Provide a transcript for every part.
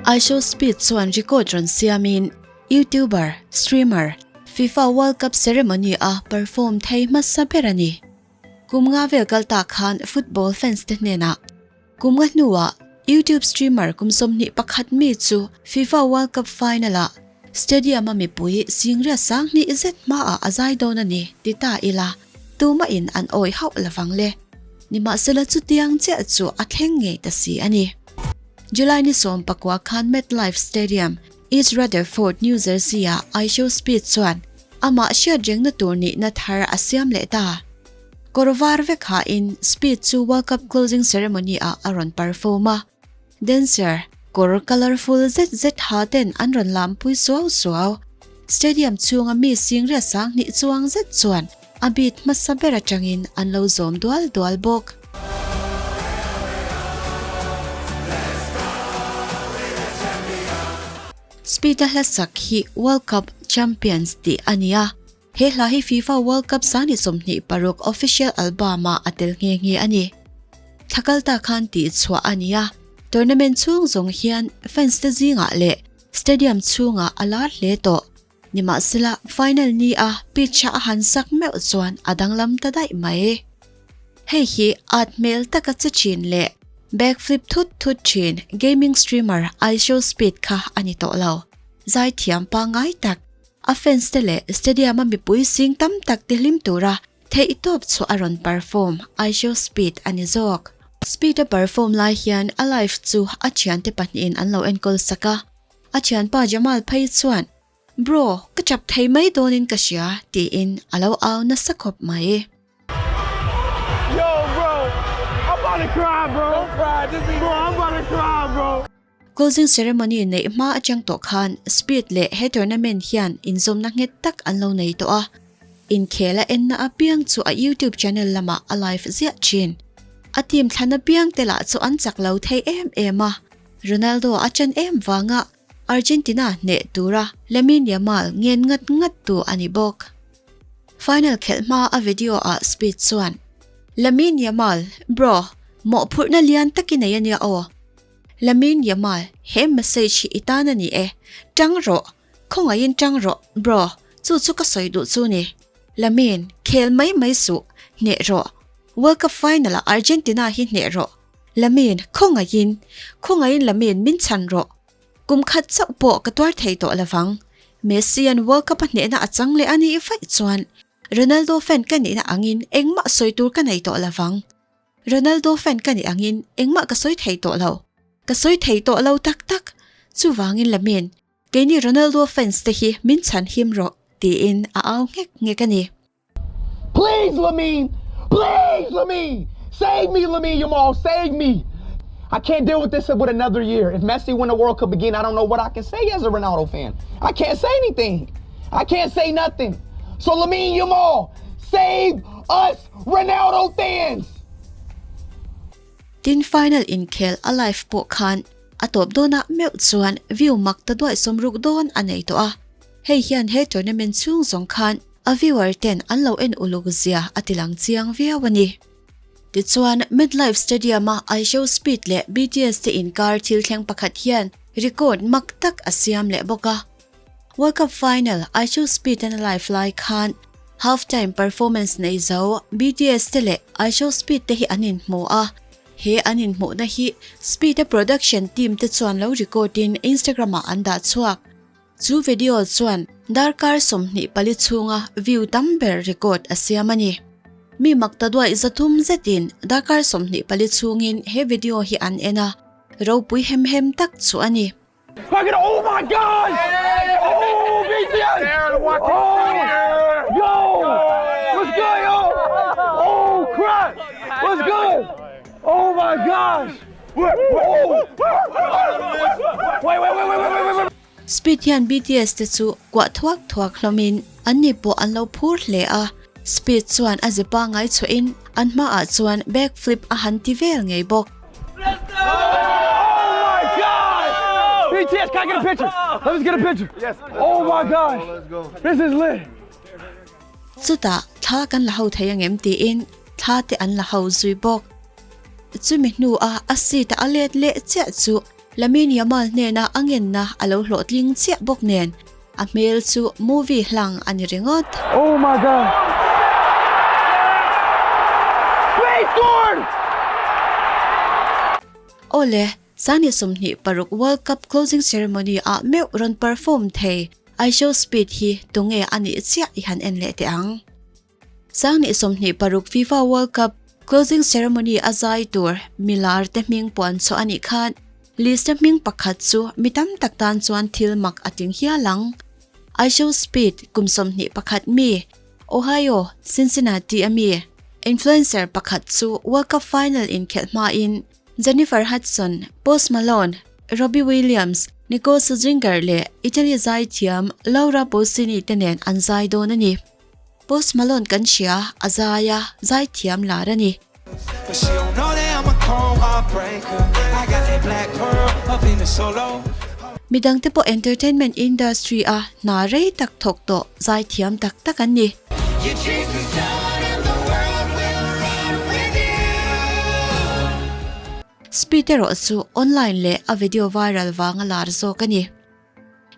IShowSpeed chuan record rawn siamin YouTuber, streamer, FIFA World Cup ceremony a perform thei hmasa ber a ni. Kum nga vel kal ta khan football fans te hnenah kum nga hnuah YouTube streamer kum 21 mi chu FIFA World Cup final ah stadium a mipui singriat 2000 zet hmaah a zai dawn a ni ti ta ila tumah in an awih hauh lovang le. Nimahsela chutiang chiah chu a thleng ngei ta si a ni. July ni 19 khan MetLife Stadium, East Rutherford, New Jersey ah IShowSpeed chuan amah hriat rengna tur nihna thar a siam leh ta. Kawr var vek hain Speed chu World Cup closing ceremony ah a rawn perform a. Dancer kawr colourful zet zet ha ten an rawn lampui suau suau. Stadium chhunga mi singriat 2000 chuang zet chuan a beat hmasa ber atangin an lo zawm dual dual bawk. Speed a hla sak hi World Cup Champions tih a ni a, he hla hi FIFA World Cup 2026 official album-ah a tel nghe nghe a ni. Thla kal ta khan tih chhuah a ni a, tournament chhung zawng hian fans te zingah leh stadium chhungah a lar hle tawh. Nimahsela, final ni a pitch-a a han sak meuh chuan a danglam ta daih mai. Hei hi at hmel taka che thin leh backflip thut thut thin gaming streamer IShowSpeed kha a ni tawh lo. Zaithiam pangngai tak, a fans te leh stadium a mipui sing tam tak ti hlim tura theihtawp chu a rawn perform IShowSpeed a ni zawk. Speed a perform lai hian a live chu a thiante pahnihin an lo enkawl sak a, a thianpa Jamal phei chuan Bro, ka chap thei mai dawnin ka hria tiin a lo au nasa khawp mai. Yo bro, I'm about to cry bro. Don't cry, just be Bro, I'm about to cry bro. Closing ceremony neih hma atang tawh khan Speed leh he tournament hian inzawmna nghet tak an lo nei tawh a. Inkhel a enna apiang chu a YouTube channel lamah a live ziah thin. A team thlan apiang te lah chu an chak lo thei em em a. Ronaldo a chan em vanga Argentina hneh tura Lamine Yamal ngen ngat ngat tu a ni bawk. Final khelh hma a video ah Speed chuan, Lamine Yamal, bro, mawhphurhna lian tak i nei a nia aw. Lamine Yamal, he message hi i tan a ni e. Tang rawh, khawngaihin tang rawh, bro, chu chu ka sawi duh chu ni. Lamine, khel mai mai suh, hneh rawh. World Cup final ah Argentina hi hneh rawh. Lamine, khawngaihin, khawngaihin Lamine min chhan rawh. Kum khat chauh pawh ka tuar thei tawh lovang. Messi-a'n World Cup a hnehna a chang leh a nih vaih chuan Ronaldo fan ka nihna angin engmah sawi tur ka nei tawh lovang. Ronaldo fan ka nih angin engmah ka sawi thei tawh lo. Ka sawi thei tawh lo tak tak. Chuvangin Lamine, keini Ronaldo fans te hi min chhan him rawh, tiin a au nghek nghek a ni. Please Lamine! Please Lamine! Save me Lamine Yamal! Save me! I can't deal with this with another year. If Messi win the World Cup again, I don't know what I can say as a Ronaldo fan. I can't say anything. I can't say nothing. So Lamine Yamal, save us Ronaldo fans! Tin final inkhel a live pawh khan a tawp dawnah meuh chuan view mak ta duai 60 dawn a nei tawh a. Hei hian he tournament chhung zawng khan a viewer ten an lo en uluk zia a ti lang chiang viau a ni. Tichuan, MetLife Stadium a IShowSpeed leh BTS te inkar thil thleng pakhat hian record mak tak a siam leh bawk a. World Cup final IShowSpeed an a live lai khan half-time performance nei zo BTS te leh IShowSpeed te hi an inhmu a. He an inhmuhna hi Speed-a production team te chuan lo record in Instagram ah an dah chhuak. Chu video chuan darkar 24 chhunga view tam ber record a siam a ni. Mi mak ta duaih 300 zetin darkar 24 chhungin he video hi an en a, ropui hem hem tak chu a ni. Oh my gosh! Oh, BTS! Oh, yo! What's good, yo? Oh, crap! What's good? Oh my gosh! Oh! Wait, wait, wait, wait, wait, wait, wait. Speed hian BTS te chu kuah thuak thuak hlawmin an ni pawh an lo phur hle a. Speed chuan a ze pangngai chhuahin an hmaah chuan backflip a han ti vel ngei bawk. Oh my gosh! BTS, can I get a picture? Let's get a picture. Yes. Oh my gosh. This is lit. Chutah thla kan la ho thei angem tiin thla te an la ho zui bawk. Chumi hnuah a seat a let leh chiah chu. Lamine Yamal hnena a ngenna a lo hlawhtling chiah bawk nen a hmel chu movie hlang a ni ringawt. Oh my God! We scored! Awle, Sani 26 World Cup closing ceremony ah meuh rawn perform thei IShowSpeed hi tunge a nih chiah i han en leh teh ang. 2026 FIFA World Cup closing ceremony a zai tur milar te hming puan chhuah a nih khan list a hming pakhat chu mi tam tak tan chuan thil mak a tling hial ang. IShowSpeed kum 21 mi, Ohio, Cincinnati a mi, influencer pakhat chu World Cup final inkhelh hmain Jennifer Hudson, Post Malone, Robbie Williams, Nicole Scherzinger leh Italy zaithiam Laura Pausini te nen an zai dawn a ni. Post Malone kan hria, a zai a, zaithiam lar a ni. Midangte pawh entertainment industry a hna rei tak thawk tawh zaithiam tak tak an ni. Speed erawh chu online leh a video viral vanga lar zawk a ni.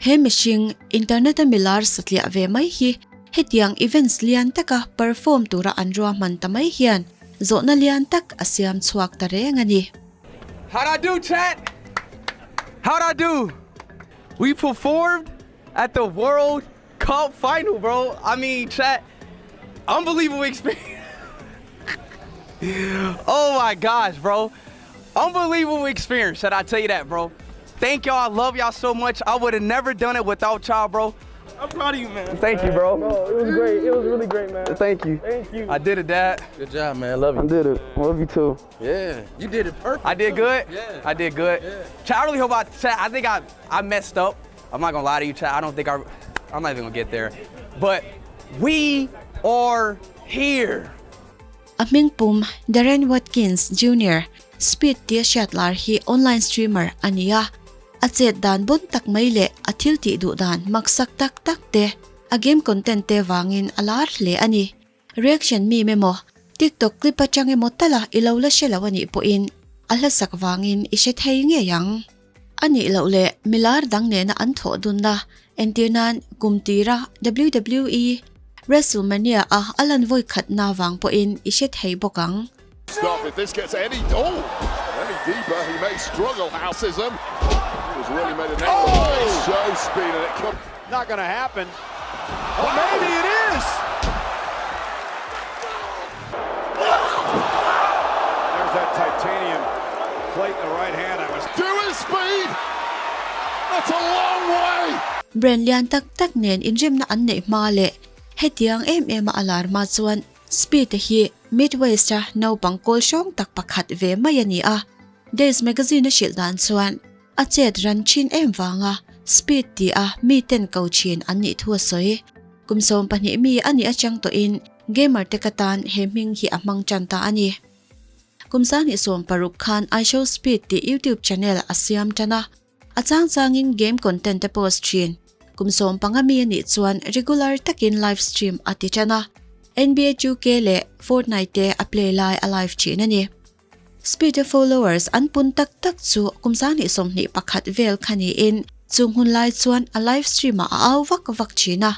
He mihring, internet a milar satliah ve mai hi hetiang events lian taka perform tura an ruahman ta mai hian zawhna lian tak a siam chhuak ta reng a ni. How'd I do chat? How'd I do? We performed at the World Cup final bro. I mean chat, unbelievable experience. Oh my gosh bro. Unbelievable experience, should I tell you that bro. Thank y'all, I love y'all so much. I would have never done it without y'all bro. I'm proud of you, man. Thank you, bro. Bro, it was great. It was really great, man. Thank you. Thank you. I did it, Dad. Good job, man. Love you. I did it. Love you too. Yeah. You did it perfect. I did too. good? Yeah. I did good. Yeah. Chat, I really hope I, chat, I think I messed up. I'm not gonna lie to you, chat. I don't think I, I'm not even gonna get there. But we are here. A hming pum Darren Watkins Junior, Speed tia hriat lar hi online streamer a ni a. A chet dan bon tak mai leh a thil tih duh dan maksak tak tak te, a game content te vangin a lar hle a ni. Reaction meme emaw, TikTok clip atang emaw tala i lo la hre lo a nih pawhin a hlasak vangin i hre thei ngei ang. A nih loh leh milar dang nena an thawh dunna entir nan kum tira WWE WrestleMania a a lan vawi khatna vang pawhin i hre thei bawk ang. Stop if this gets any oh any deeper he may struggle Houseism has really made a name oh! Show speed and it could Not gonna happen. Oh, maybe it is. There's that titanium plate in the right hand. I was Do it speed. That's a long way. Brand lian tak tak nen inremna an neih hma leh hetiang em em a a lar hma chuan Speed te hi Midwest a naupang kawl hrawng tak pakhat ve mai a ni a. Days magazine a hrilh dan chuan A chet ran thin em vanga speed ti a mi ten ko thin an nih thu a sawi. Kum 12 mi a nih atang tawhin gamer te ka tan he hming hi a hmang tan ta a ni. Kum 2016 khan IShowSpeed tih YouTube channel a siam tan a, a chang changin game content a post thin. Kum 15 mi a nih chuan regular takin live stream a ti tan a, NBA 2K leh Fortnite te a play lai a live thin a ni. Speed-a followers an pun tak tak chu kum 2021 vel kha niin chung hun lai chuan a live stream ah a au vak vak thin a.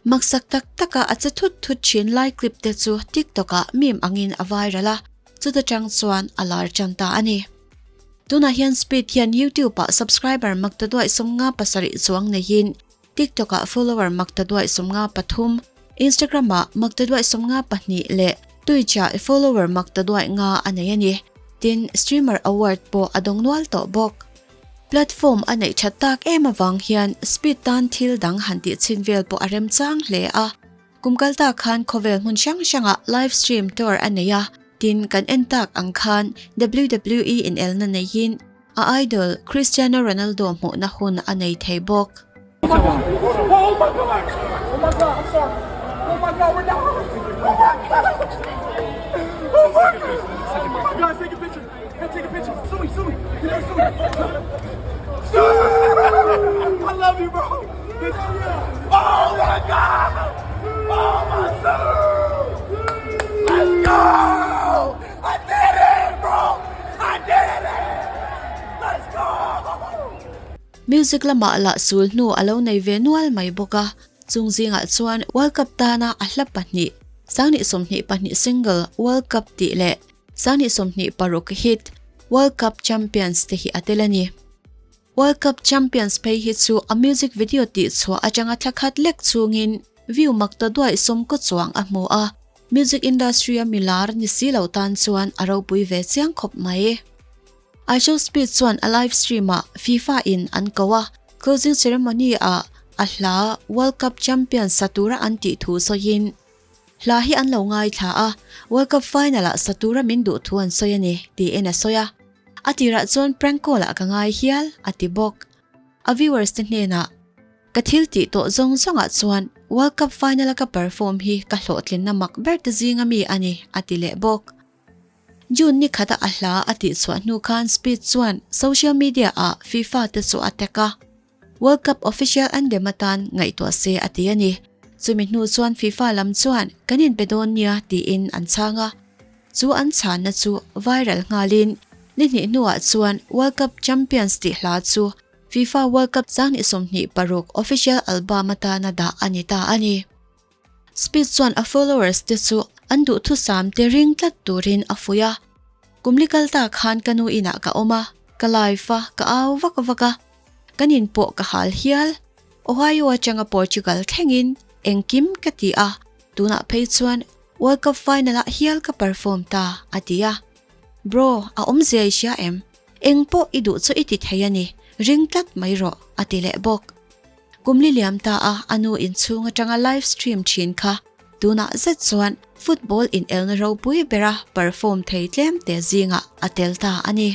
Maksak tak taka a che thut thut thin lai clip te chu TikTok ah meme angin a viral a, chuta tang chuan a lar tan ta a ni. Tunah hian Speed hian YouTube ah subscriber maktaduaih 57 chuang neiin TikTok ah follower maktaduaih 53, Instagram ah maktaduaih 52 leh Twitch ah follower maktaduaih nga a nei a ni. Tin, streamer award pawh a dawng nual tawh bawk. Platform a neih that tak em avang hian Speed tan thil dang han tih chhin vel pawh a remchang hle a. Kum kal tak khan khawvel hmun hrang hrangah live stream tour a nei a, tin kan en tak ang khan WWE inelna neiin a idol Cristiano Ronaldo hmuhna hun a nei thei bawk. Music lamah lah sul hnu a lo nei ve nual mai bawk a, chung zingah chuan World Cup tana a hla pahnih, 2022 single World Cup tih leh 2026 hit World Cup Champions te hi a tel a ni. World Cup Champions phei hi chu a music video tih chhuah atanga thla khat lek chungin view mak ta duaih sawmkaw chuang a hmu a, music industry a milar ni si lo tan chuan a ropui ve chiang khawp mai. Aisho Speed chuan a live stream ah FIFA in an ko a, closing ceremony ah a hla World Cup Champions sa tura an tih thu sawiin hla hi an lo ngaithla a, World Cup final ah sa tura min duh thu an sawi a ni, tiin a sawi a. A tirah chuan prank call ah ka ngai hial, a ti bawk. A viewers te hnenah, Ka thil tih tawh zawng zawngah chuan World Cup final a ka perform hi ka hlawhtlinna mak ber te zinga mi a ni, a ti leh bawk. June ni khata a hla a tih chhuah hnu khan Speed chuan social media ah FIFA te chu a tag a, World Cup official anthem atan ngaihtuah se a ti a ni. Chumi hnu chuan FIFA lam chuan kan inpe dawn nia tiin an chhang a, chu an chhanna chu viral nghalin ni hnih hnuah chuan World Cup Champions tih hla chu FIFA World Cup 2026 official album atana dah a ni ta a ni. Speed chuan a followers te chu an duhthusam te ring tlat turin a fuih a. Kum li kal ta khan ka nu inah ka awm a, ka live a, ka au vak vak a. Kan in pawh ka hal hial. Ohio atanga Portugal thlengin engkim ka ti a, tunah phei chuan World Cup final ah hial ka perform ta, a ti a. Bro, a awmzia i hria em? Eng pawh i duh chu i ti thei a ni, ring tlat mai rawh, a ti leh bawk. Kum li liam ta a a nu inchhung atanga live stream thin kha tunah zet chuan football inelna ropui bera perform thei tlem te zingah a tel ta a ni.